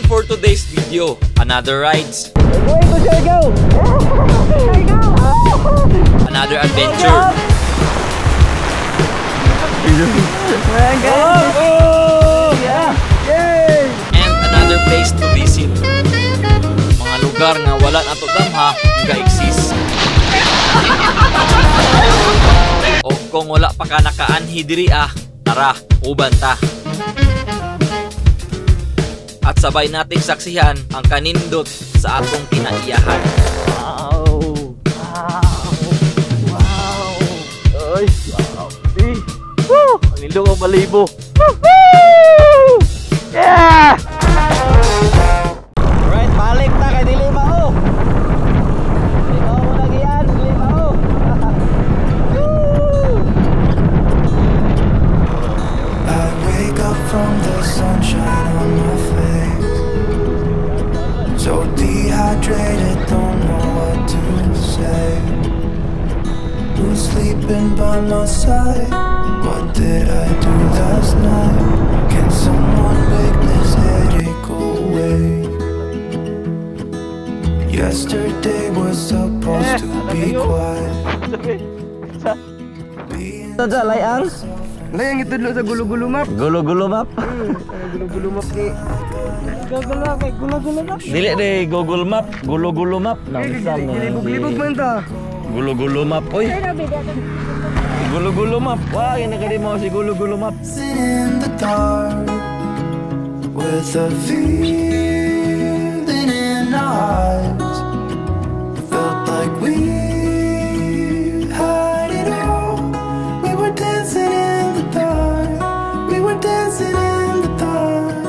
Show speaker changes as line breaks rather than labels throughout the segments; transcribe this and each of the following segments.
Karon for today's video, another rides.
Going to Siargao!
Another adventure. And another place to visit. Mga lugar nga wala nato damha nga exist. O kung wala pa ka nakaanhi diri ah, tara, uban ta. At sabay nating saksihan ang kanindot sa atong kinaiyahan.
Wow! Wow! Wow! Ay, wow! Woo! Ang nindot ang balibo. Woo! Yeah! Alright, balik ta kay dili mao. Dili mao mo nagiyan, dili mao. Woo!
I wake up from the sunshine on my face. So dehydrated, don't know what to say. Who's sleeping by my side? What did I do last night? Can someone make this headache go away? Yesterday was supposed to be quiet. Being
Sa layang?
Layang itudlo sa gulo-gulo map.
Gulo-gulo map.
Gulo-gulo map ni. Gulo kay gulo-gulo map.
Dili de Google Map, gulo-gulo map.
Gilibog-libog man ta.
Gulo-gulo map oy. Gulo-gulo map. Wah, ginagadi mo si gulo-gulo map.
in the dark with a feeling in our eyes. Felt like we had it all. We were dancing in the dark. We were dancing in the dark.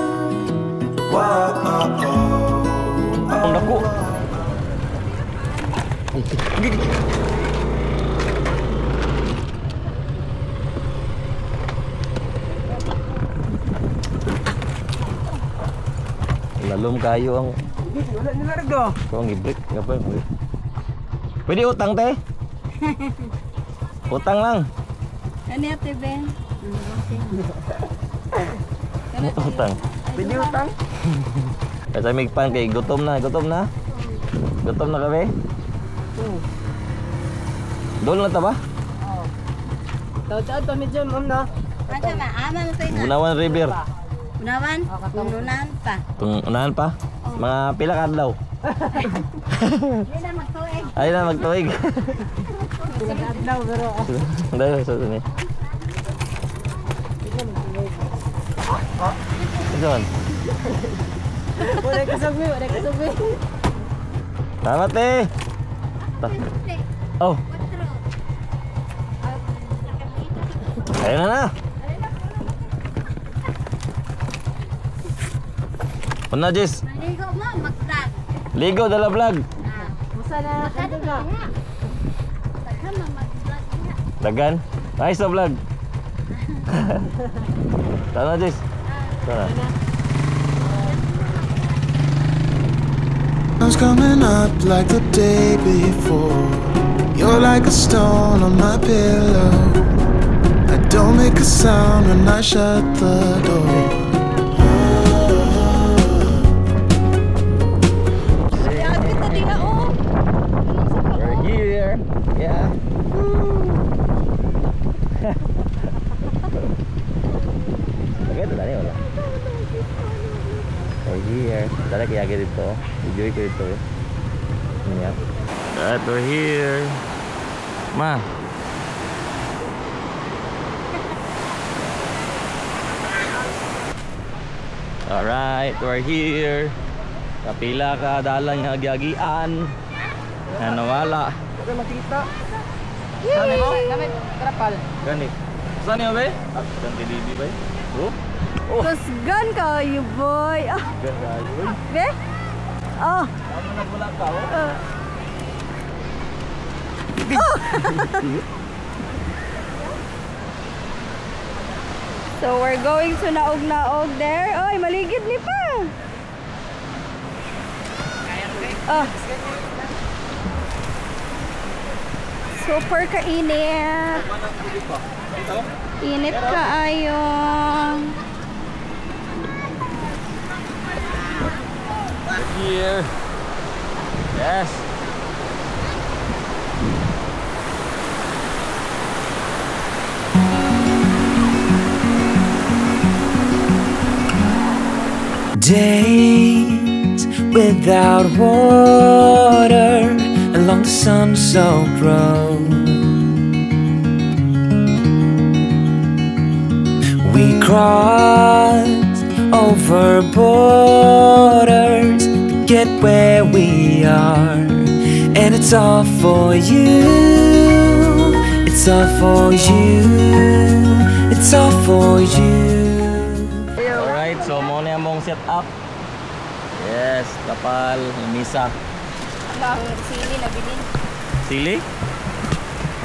Whoa, oh, oh,
Ang dako. Lalom kayo ang
Wala ni largo.
ko ang i-break nga pa. Pwede utang te? Utang lang.
Ano yan, Tebe?
Utang.
Pwede utang.
Kasi migpan kay gutom na, gutom na. Gutom na kami. Doon lang ta ba?
Taw-taw to medyo ma'am na.
Asa ba? Ama mo tayo na.
Bunawan River.
Unawan? Ununan pa.
Tung unahan pa? Mga pila ka adlaw?
Hindi na magtuig.
Ay na magtuig.
Adlaw pero
Dahil sa ni. Ito man.
wala ka sabi, wala ka sabi.
Tama te. Oh. Ayun na na. Una, Jess.
Maligo mo, mag-vlog.
Ligo dala vlog.
Musa na
Magkano
na.
nga? Daghan man mag-vlog nga.
Dagan. Nice na vlog. Tama, Jess. Tara.
Sun's coming up like the day before. You're like a stone on my pillow. I don't make a sound when I shut the door.
Kita diha oh.
We're here. Yeah. Okay, ito dali wala. We're here. Dali kaya dito. Enjoy ko dito. Yeah. Alright, we're here. Ma. Alright, we're here. Kapila ka dalang hagyagian. Na nawala.
Wala makita. Saan mo? Gamit trapal.
Gani. Saan niyo be? Ah, kan kilibi ba? Oh. Oh.
Kusgan kayo, boy. Ah,
Gan kayo. Uy.
be? Oh.
Tama na wala ka oh.
So we're going to Naog-Naog there. Oy, maligid ni pa. Oh. Super kainit. Init kaayo.
Here. Yes.
Days without water along the sun-soaked road. We crossed over borders to get where we are, and it's all for you. It's all for you. It's all for you.
Alright, so mo na among set up. Yes, kapal, misa.
Ang sili na bilin.
Sili?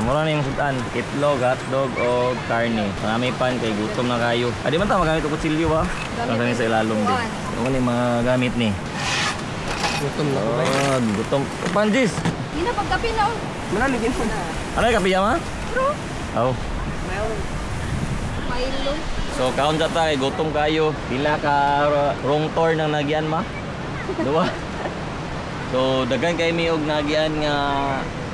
Mura na yung sudan. Itlog, hotdog, o karne. Marami pan kay gutom na kayo. Adi man ta magamit og kutsilyo ba? Gamit sa ilalom din. Ano ni mga gamit ni?
Gutom na ko.
Oh, gutom. Panjis.
Di na pagkape na.
Manaligin mo na.
Ano yung kape ma?
Bro.
Oh.
Milo.
So kaon sa ta kay gutom kayo. Pila ka wrong tour nang nagyan ma? Duwa. So daghan kay mi og nagyan nga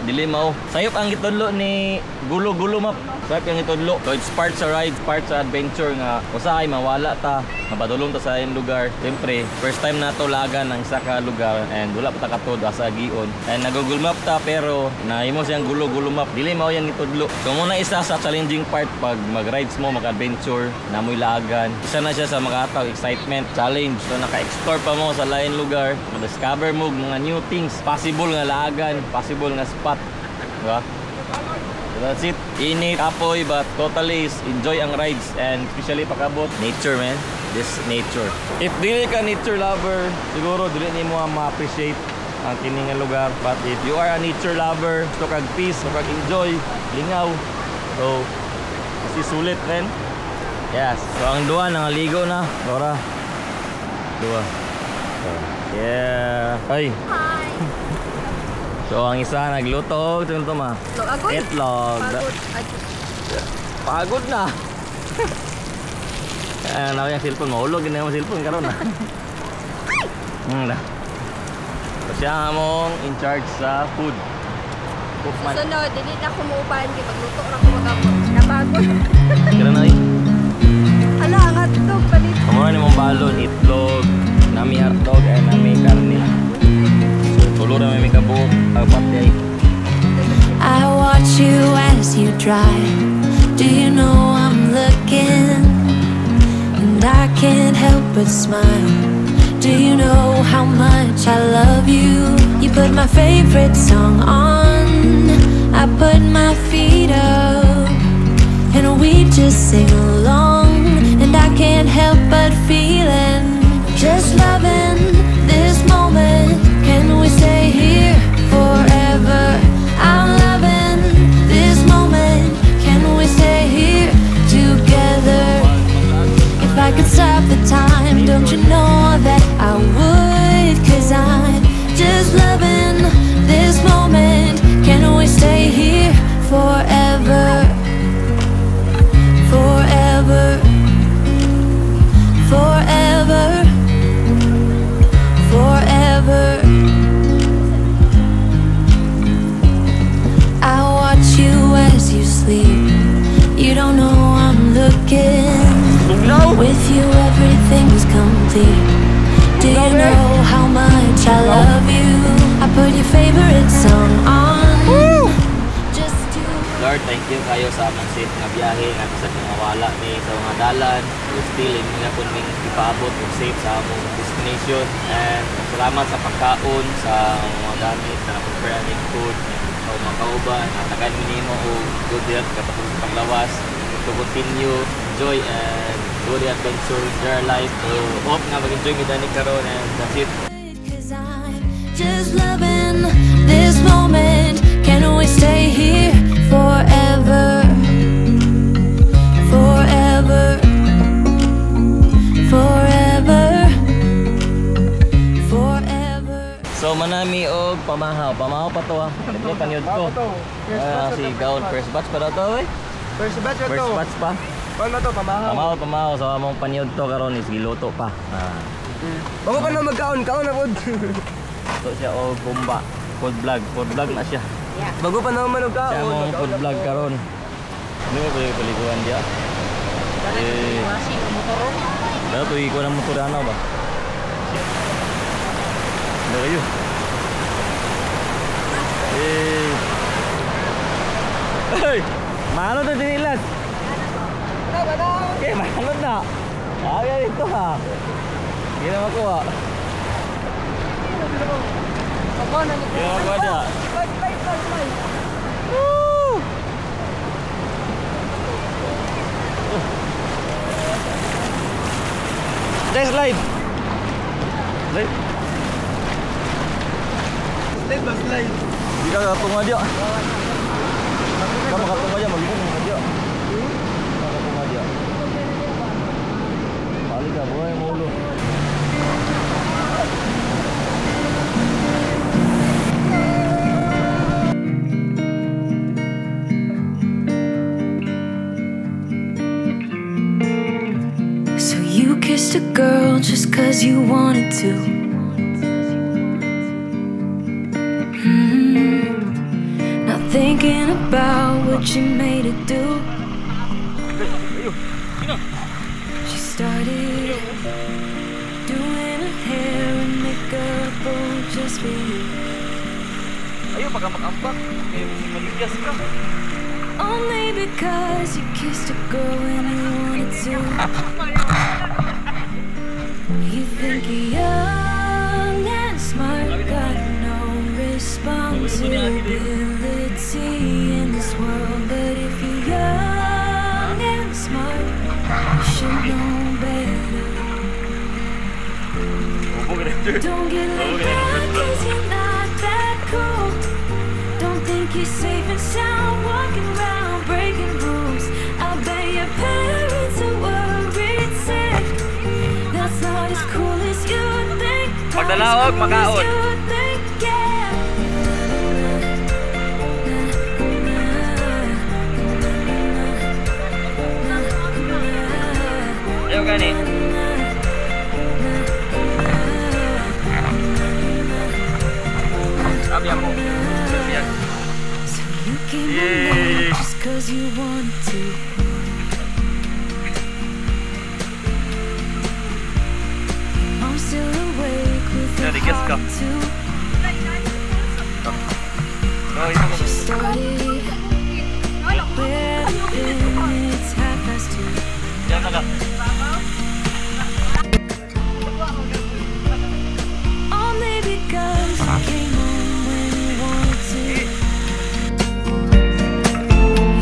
dili mao. Sayop ang gitudlo ni Gulo-gulo map. Sayop ang gitudlo. So it's part sa ride, part sa adventure nga usahay mawala ta, mapadulong ta sa iyang lugar. Siyempre, first time nato lagan ang isa ka lugar and wala pa ta katod asa gion. And nag-Google Map ta pero nahimo siyang gulo-gulo map. Dili mao yang gitudlo. So muna isa sa challenging part pag mag-rides mo, mag-adventure, namoy lagan. Isa na siya sa makataw excitement, challenge. So naka-explore pa mo sa lain lugar, ma-discover mo mga new things, possible nga lagan, possible nga spot. Diba? So that's it. Init, kapoy, but totally enjoy ang rides and especially pakabot nature, man. This nature. If dili ka nature lover, siguro dili nimo ma-appreciate ang kini nga lugar. But if you are a nature lover, gusto kag peace, gusto kag enjoy, lingaw. So, kasi sulit, man. Yes. So ang duha nangaligo na. Dora. Duha. So, yeah. Ay.
Hi.
So ang isa nagluto, ito ma.
Agoy.
Itlog.
Pagod.
Pagod na. Ano yung cellphone, mahulog na yung cellphone karon na. Na. So siya among in charge sa food. Cookman.
Sunod, dili na kumuupan kay magluto ra ko magapon. Napagod.
Kira na eh.
Hala, ang hotdog palit.
Kamura ni mong balon, itlog, nami hotdog, and nami karne. So tulo na may kabuok pati.
I watch you as you drive. Do you know I'm looking? And I can't help but smile. Do you know how much I love you? You put my favorite song on. I put my feet up and we just sing along. And I can't help but feeling just loving this moment. Can we stay here forever? I'm loving this moment. Can we stay here together? If I could stop the time, don't you know that I would? 'Cause I'm just loving this moment. Can we stay here forever? Forever. Forever. Forever. I watch you as you sleep. You don't know I'm looking. With you everything's complete. Do you know how much I love you? I put your favorite song on. Just to
Lord, thank you kayo sa among safe nga biyahe nga bisan nga wala ni sa mga dalan. We still inyo na kun ming ipaabot og safe sa among destination. And salamat sa pagkaon, sa mga gamit na prepare ning food, sa mga kauban, hatagan mi nimo og good health kapag paglawas to continue enjoy and do the adventure in their life. So hope nga mag-enjoy mi dani karon and that's it.
'Cause I'm just loving this moment. Can we stay here forever? Forever. Forever. Forever.
So manami og pamahaw. Pamahaw pa to ah. Ito panyod ko. Si Gaon first batch pa daw to eh.
First batch pa to.
First batch pa.
Paano to pamahaw?
Pamahaw, pamahaw. So among panyod to karon is giluto pa.
Bago pa na magkaon, kaon na pod.
Luto siya og kumba. Food vlog na siya.
Bago pa naman magkaon.
Siya among food vlog karon. Hindi mo pwede paliguan diya. Eh. Dapat tuwi ko ng motor ano ba? Ano kayo? Eh. Hey! Mahalo to dinilas. Okay, mahalo na. Ayaw ito ha. Hindi na makuha. Hindi na makuha niya. Woo! Guys, slide! Slide!
Slide ba slide?
Hindi ka katunga diya. Ka makatunga diya, malubog mo diya. Makatunga diya. Balik ka, buhay mo ulo.
So you kissed a girl just cause you wanted to. Not thinking about what you made it do. She started doing her hair and makeup, oh, just for you.
Ayaw, baka makampak. Maligyas ka.
Only because you kissed a girl when you wanted to. You think you're young and smart, got no responsibility in this world. But if you're young and smart, you should know better. Don't get laid back cause you're not that cool. Don't think you're safe and sound, walking round breaking rules. I bet your parents are worried sick. That's not as cool as you think.
Pagdalaog, makaon. Ayaw gani. Sabi ako.
So you came along just cause you wanted to. I'm still awake with a heart too. She started where I've been, it's 2:30. Only because you came home when you wanted to.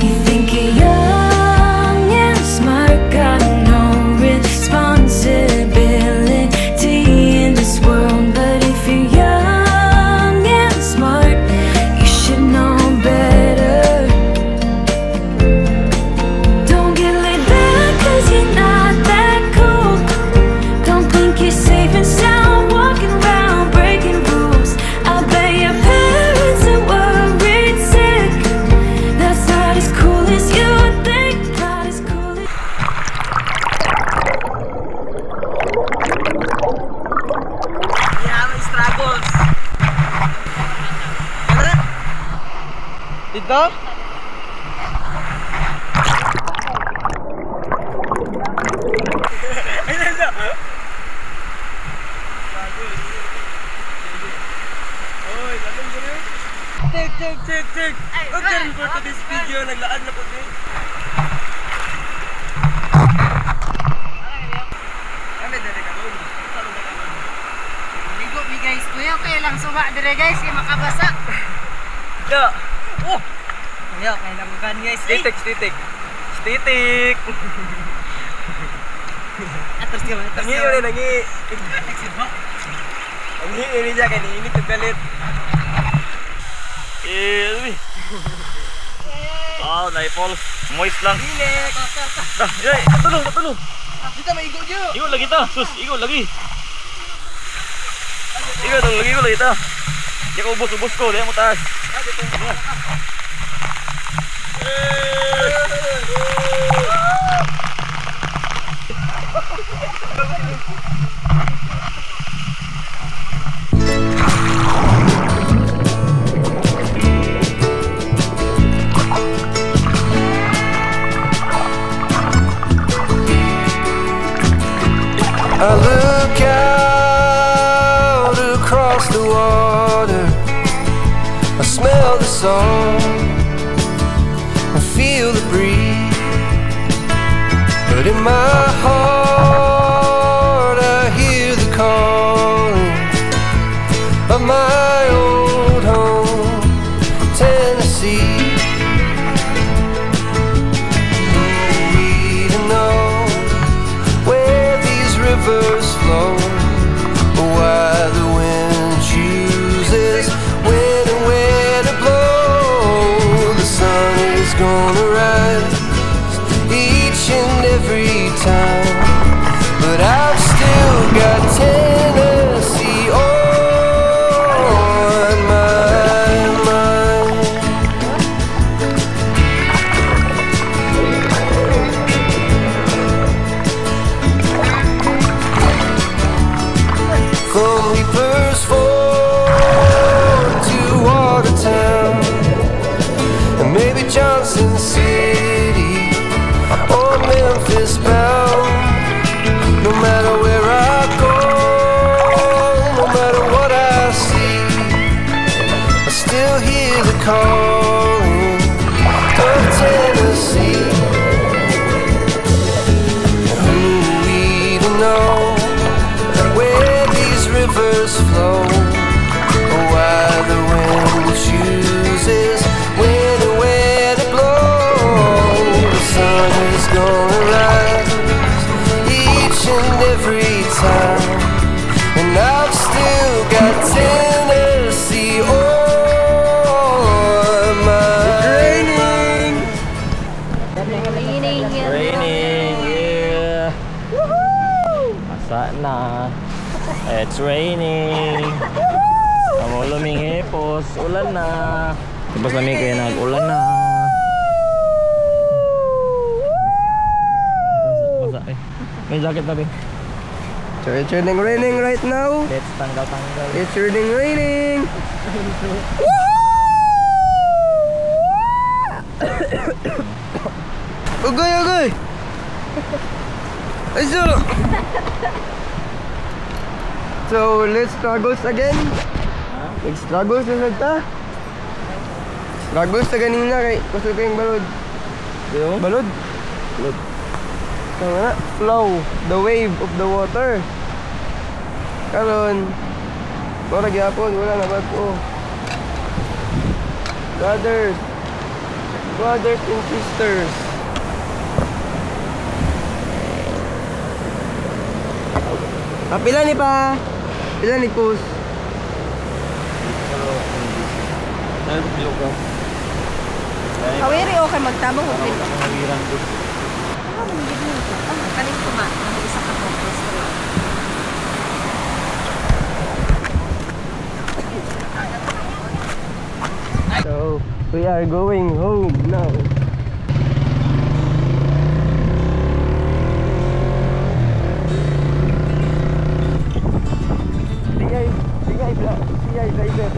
You think you're young and smart, got no responsibility in this world. But if you're young and smart, you should know better. Don't get laid back cause you're not that cool. Don't think you're safe and sound, walking round breaking rules. I bet your parents are worried sick. That's not as cool as you think. Not as cool as.
Yeah, may struggles. Dito? Check, check, check, check. Okay, for today's video, naglaan na po din.
Ligo mi guys, kuya kay lang suma dire guys kay makabasa.
Ya. Oh.
Kuya kay lang kan guys.
Stitik, stitik. Stitik.
Atos ka, atos.
Nangi rin, nangi. Nangi rin siya kay niinit og galit.
Eh, oh, naipol. Moist lang.
Init.
Dah, yay, tulong, tulong.
Dito maigo diyo.
Igo lagi ta. Sus, igo lagi. Igo tong lagi ko lagi ta. Di ko ubos-ubos ko, di mo taas.
I look out across the water, I smell the salt, I feel the breeze, but in my heart I hear the calling of my old home, Tennessee. We know where these rivers flow, why the wind chooses when and where to blow. The sun is gonna rise each and every time, but I've still got Tennessee on my mind. From Reaper's Ford to Watertown, and maybe Johnson City or Memphis bound. No matter where I go, no matter what I see, I still hear the calling of Tennessee. And who even know where these rivers flow, or why the wind chooses when and where to blow. The sun is gonna rise each and every time, and I've still got Tennessee on my
Raining!
Raining.
Raining, yeah. Asa na. It's raining. Amo luming hipos, ulan na. Tapos lami kaya nag-ulan na. Basa, eh. May jacket na, be.
So it's raining, raining right now.
Let's tanggal-tanggal.
It's raining, raining. Ugoy, ugoy. Ay, sure. So let's struggles again. Nag-struggles na sad ta. Struggles na ganina kay kusog kayong balod. Balod. Balod. So nga, flow, the wave of the water. Karon, wala gyapon, wala na bag-o. Brothers, brothers and sisters. Ah, pila ni pa? Pila ni Pus?
Kawiri okay magtabang og pilo. Kaning kuma, isa ka focus.
So, we are going home now. Tingay, tingay, tingay, driver.